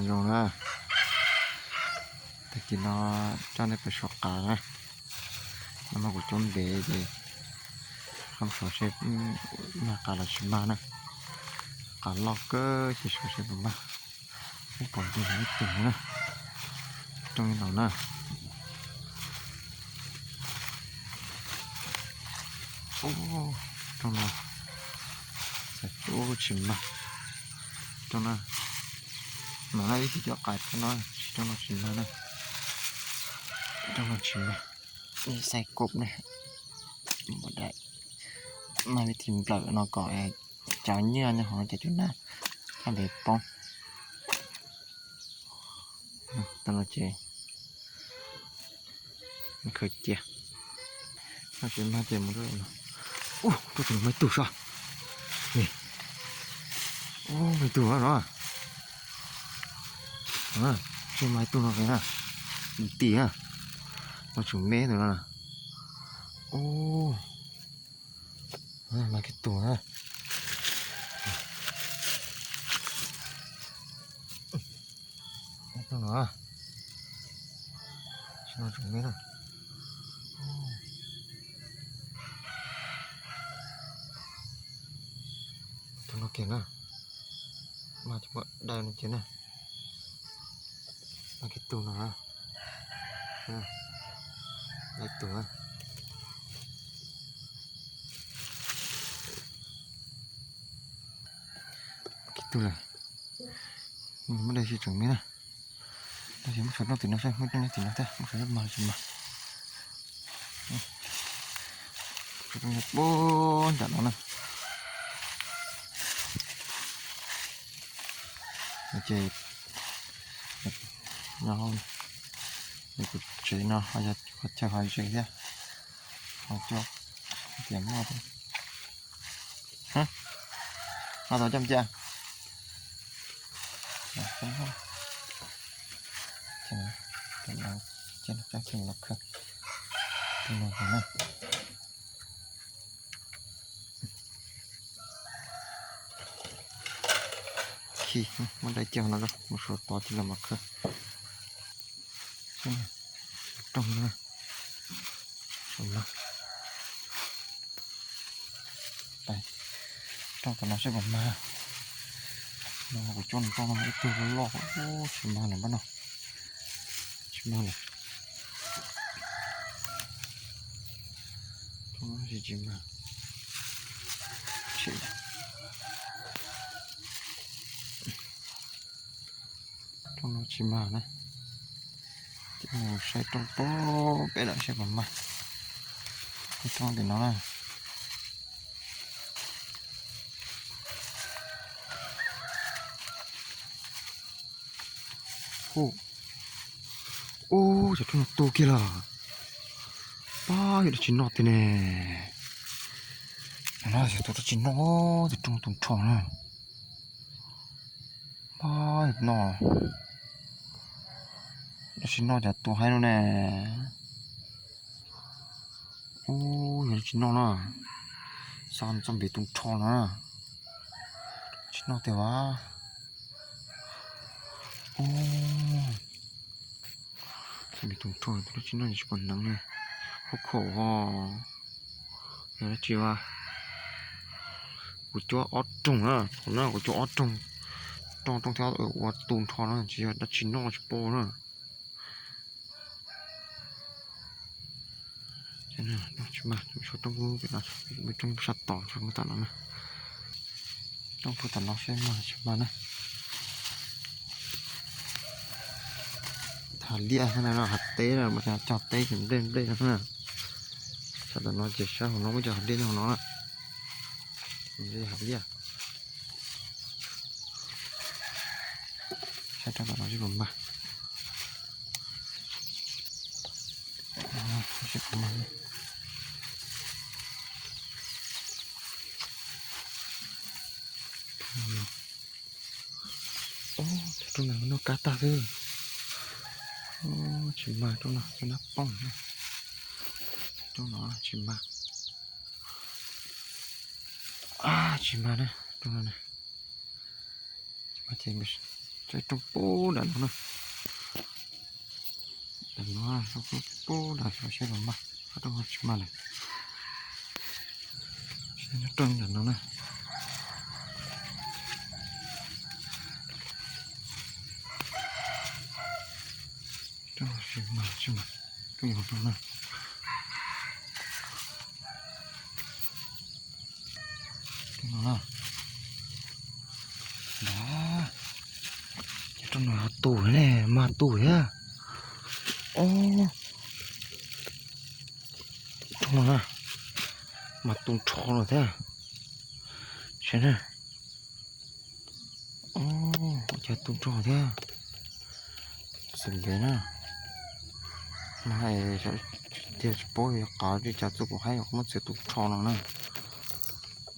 Zoo na, tag kis no coj nej pais suav qav na. No mas kuv coob ntev ces qhov suav seb mag qav los tsis mag na. Qav loj kawg ces suav seb puas mag. Ub, pom ntug ib tug na, rooj li no na. Ub, rooj no, ub, tsis mag. Rooj no, no na ib tug cov qav rooj no, rooj no tsis mag na. Rooj no tsis mag. Ib xaib kob ne, npam dai, mas vib thim nplawm no kom cov nyiaj nyob hauv no ces cov nab haj ntev poob. Tau no ces khaws cia. Tsis mag ces mus rau no. Ub, rau tus no mas ib tug sav. Ub, mas ib tug no. Tsis mag ib tug no na. Tim na. No tsum me tus no na. Ub, mas ib tug na. Tus no, no tsum me na. Tus no kiag na. Mas tsis pom dai no ces na. Mas ib tug no na. Ib tug na. Ib tug lawm. Muab dai tsis tseem me na. Tab sis muab suav rooj tim no saib, muab rooj tim no thiab, muab suav rooj mas tsis mag. Suav rooj nyob puag nram no na. Ces no, kuv tsev no ho yog qhov chaw hauv tsev thiab. Ho cov tias muaj no tau coj cia. Khi muab dai cia no, mus suav tod cia los mas khawb. Rooj no, rooj tom no seb puas mag. No kuv coj nws rooj no ib tug loj, tsis mag lawm npab no. Tsis mag lawm. Tsis mag. Rooj no tsis mag na. Ces mus saib rooj pem lawm seb puas mag. Rooj tim no na. Ub, cov rooj no tu kiag lawm. Pab, yog dab tsi noj tiag ne? No yog tus dab tsi noj, tus rooj tu nrho na. Pab, yog no, dab tsi noj cov tus haib no ne? Ub, yog dab tsi noj na? Xa txoj npim tu nrho no na. Tsis noj tiag as. Ub, txoj npim tu nrho, tus dab tsi noj tsis pom hneev li. Khov khaum ho. Yog dab tsi as? Kuv cuab ob rooj na, thaum no kuv cuab ob rooj, rooj rooj thiab ua tu nrho no, tsis yog dab tsi noj tsis paub na. Tsis mag, tshuav rooj pem no, rooj sab tod, tshuav tom no na. Rooj puag tom no seb mag tsis mag na. Hav liaj xwb na, hav teb na, mas cog teb ces nplej nplej no na. Sab tom no ces sab hauv no muaj cov hav liaj nyob hauv no na. Hav liaj. Saib rau tom no seb puas mag. Seb puas mag. Rooj no noj kab tag xwb. Tsis mag, rooj no cov nab pooj. Rooj no tsis mag. Tsis mag na, rooj no na. Tsis mag ces Saib rooj pub nram no na. Nram no, rooj pub nram no saib los mas, rooj tsis mag lawm. Saib rooj nram no na. Rooj tsis mag, tsis mag, rooj yog rooj na. Rooj no na. Npab, ces rooj no ho tu ne, mag tu thiab. Ob, rooj no na, mag tu nrho no thiab. Saib na. Ob, ua cas tu nrho thiab. Xwm ntev na. Mas tiag tsis paub yuav qab li cas txuj kuv haib muab txiav tu nrho no na.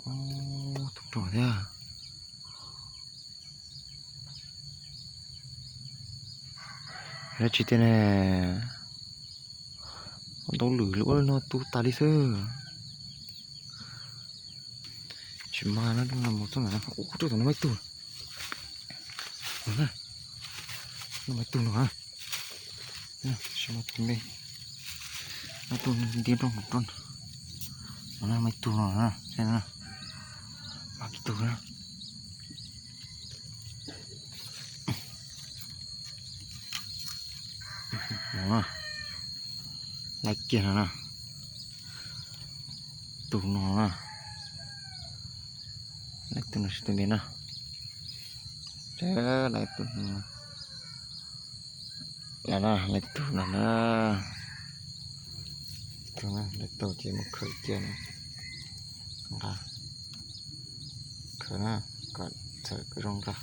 Ob, tu nrho thiab. Dab tsi tiag ne? Ntau lwm lub no tu tas li xwb. Tsis mag na, mus txog ntawm no, ub, rau tom no mas ib tug. No mas ib tug no. Tsis mag tus me, no tus nti nroo hauv roob. No mas ib tug no, mag ib tug na. Laiv kiag no na. Tus no na. Laiv tus no sib tus me na. Laiv tus no. Laiv tus no na. Tus no laiv tau ces mus khaws cia na. Nqa khaws na, kom txhawm kom zoo nqa.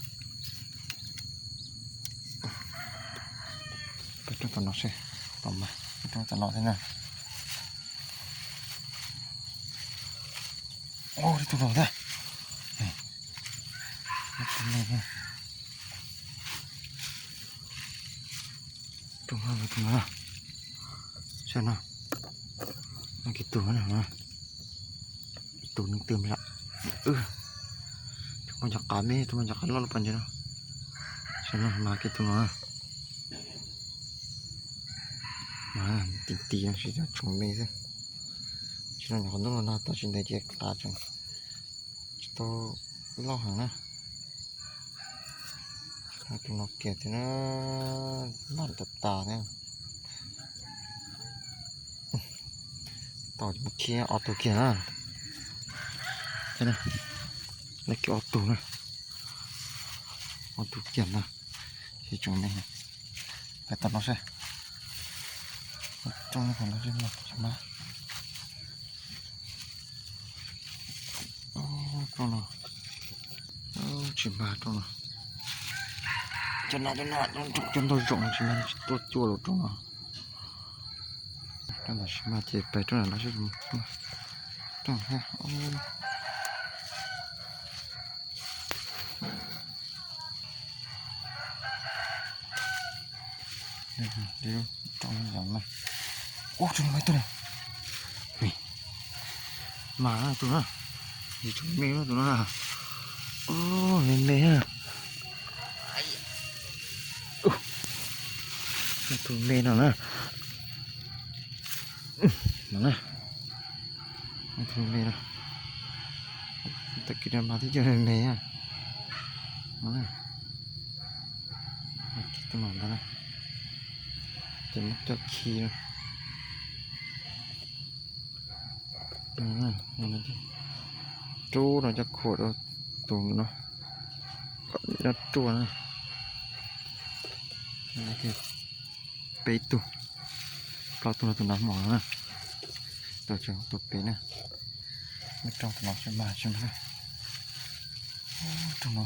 Peb roob tom no seb, tom mas peb roob tom no thiab na. Ub, tus no thiab. Tus no, tus no. Saib no. Mas kiag tus no. Tus neeg twg me lawm. Tus mas cov qav me, tus mas cov qav loj loj pas ntses no. Saib no, mas kiag tus no. Mas ti ti no tsis tau tsoom me xwb. Tsis no nyuam qhuav ntuj los nag tau tsis ntev ces qav tseem tsis tau loj heev na. Tus no kiag thiab na, npam tas tas thiab. Tau mus khi ob tug kiag na. Laiv kiag ob tug na. Ob tug kiag ntag. Tsis tsoom me. Peb tom no seb. Rooj no tsis mag. Rooj no tsis mag, rooj no. Cov no, cov no, cov ntau zaum no tsis mag, tsis tuaj cuaj lawm rooj no. Rooj ntawd tsis mag ces peb rooj no seb. Rooj thiab. Ub, tus no mas ib tug na. Mas tus na, tsis tsoom me no tus no na. Ub, me me na. Tus me no na. No na. Tus me no. Tag kis no mas twb coj me me na. No na. Tus no ntag na. Ces muab coj khi no. Rub no coj khuam rau tus no. Kom nws ruaj na. Peb tug, plaub tug no tus nraud hmo no na. Tus tseem tus pem na. Muab rooj tus no tsis mag tsis mag na. Rooj no,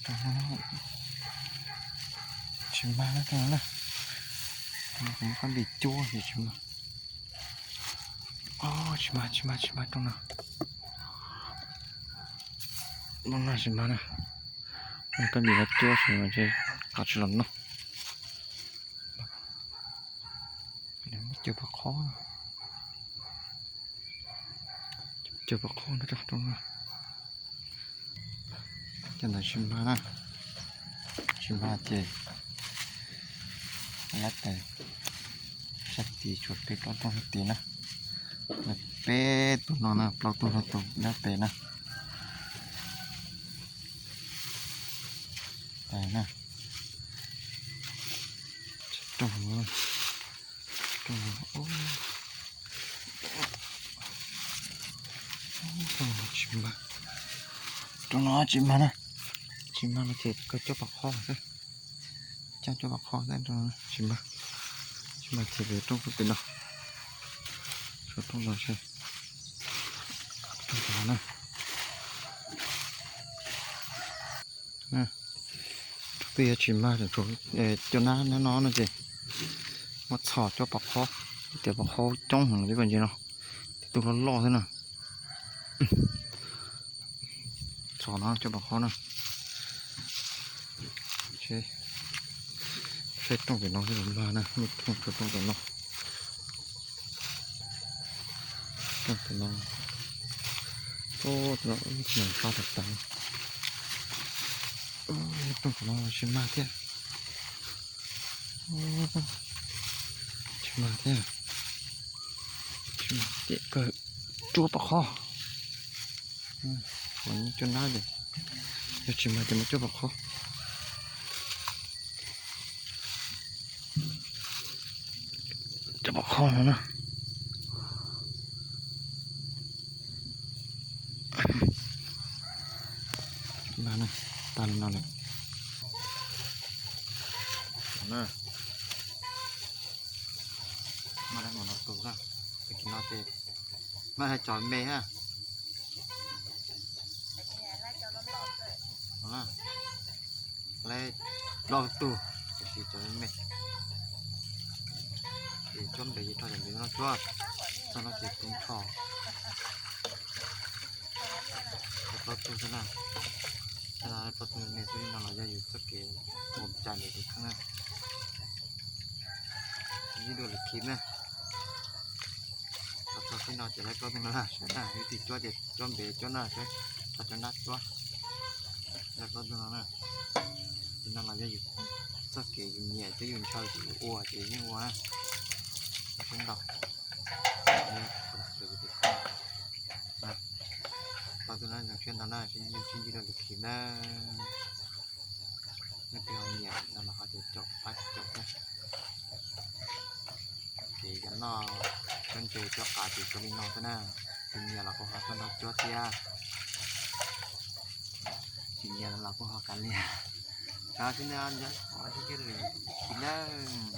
rooj no tsis mag na, rooj no na. Rooj no kuv muab kab npis cuab ces tsis mag. Tsis mag, tsis mag, tsis mag rooj no. Rooj no tsis mag na. Muab kab npis no cuab tsis mag ces qav tsis los noj. Muab cawv pov qhob, cawv pov qhob no tso rooj no. Cov ntawd tsis mag na, tsis mag ces lab tes sab tid tshuav peb plaub tug sab tid na. Peb tug no na, plaub tug no tus dab pem na. Tais na. Rooj, rooj, rooj no tsis mag, rooj no tsis mag na, tsis mag no ces kawg cuab pam qhob xwb, coj cuab pam qhob xwb, tsis mag, tsis mag ces rooj pem no, tshuav rooj no xwb, rooj no na. Rooj pem yuav tsis mag, cov nab no no ces muab txhos cuab pam qhob, tias pam qhob coob heev li ko ntsis no, tib tug loj loj xwb na. Txhos no cuab pam qhob na. Saib rooj pem no xwb mag na, muaj rooj, tshuav rooj pem no. Rooj pem no, rooj pem no sab tas tas. Rooj pem no tsis mag thiab, tsis mag thiab, tsis mag ces kawg cuab pam qhob. Ua cuab nab ces yog tsis mag ces muab cuab pam qhob. Cuab pam qhob no na. Mag na, tag li no lawm. Mag no tus na, tag kis no ces mag cov me na. Lawv plaub tug, tiam sis cov me, ces cuab ntev ces rho cov ntev no cuab, txog no ces tu nrho. Plaub tug xwb na, plaub tug me xwb no los yog yus txoj kev ua cas ntawm tus kheej na. Ib dua lwm khib na. Txog txog tib no ces lawv plaub tug no na, saib na, ib tug cuab ces cuab ntev cuab na, txog cov nab cuab, lawv plaub tug no na. Tib no los yog yus txoj kev yus nyiam thiab yus ntshaw ces yus ua ces yeej ua na. Sab ntaus, plaub tug no zoo siab ntau na, sib ntsib dua lwm khib na. Nej peb ho nyiam no los ho caum pab caum thiab. Ces cov noj cuab ntse cuab qav ces cuab li no xwb na. Tsis nyiam los kuj ho tuaj nrog cuab thiab, tsis nyiam los kuj ho kav liam. Kav xwb na, nco qhov xwb thiab lwm khib nawb.